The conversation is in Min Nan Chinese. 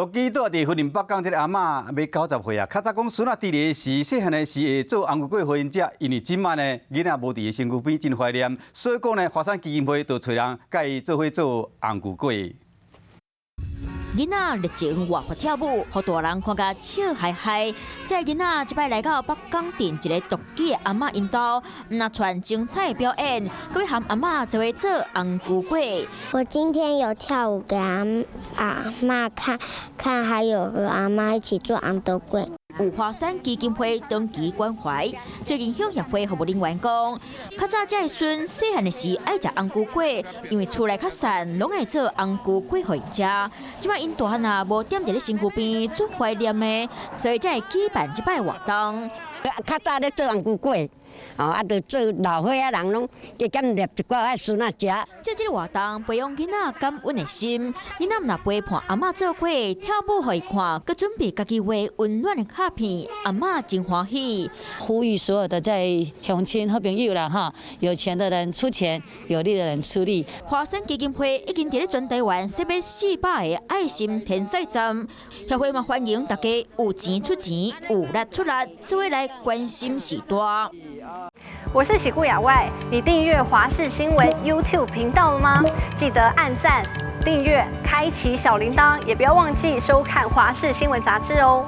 手機住佇雲林北港這个阿嬤欲90歲啊，較早講孫仔佇咧時，細漢的時會做紅龜粿予𪜶食，因為這擺呢囡仔無佇伊身軀邊，真懷念，所以講呢，華山基金會就揣人共伊做伙做紅龜粿。囡仔熱情活潑跳舞，予大人看甲笑嗨嗨。這个囡仔這擺來到北港鎮一个獨居的阿嬤𪜶兜，毋但傳精彩的表演，閣欲和阿嬤做伙做紅龜粿。我今天有跳舞給阿阿嬤看，看還有和阿嬤一起做紅豆粿。有華山基金會長期關懷，最近向協會服務人員講，較早這个孫細漢的時愛食紅龜粿，因為厝內較散，攏會做紅龜粿予𪜶食。這擺𪜶大漢啊，無踮佇咧身軀邊，足懷念的，所以才會舉辦這擺活動。較早咧做紅龜粿，哦，啊，就做老歲仔人攏加減捏一寡愛孫仔食。這這个活動培養囡仔感恩的心，囡仔毋但陪伴阿嬤做粿、跳舞予伊看，閣準備家己畫溫暖的卡片，阿嬤真歡喜。呼籲所有的在鄉親好朋友啦，哈，有錢的人出錢，有力的人出力。華山基金會已經佇咧全台灣設欲400個愛心填寫站，協會嘛歡迎大家有錢出錢，有力出力，做伙來關心序大。我是喜顧亞外，你訂閱華視新聞 YouTube 頻道了嗎？記得按讚、訂閱、開啟小鈴鐺，也不要忘記收看華視新聞雜誌哦。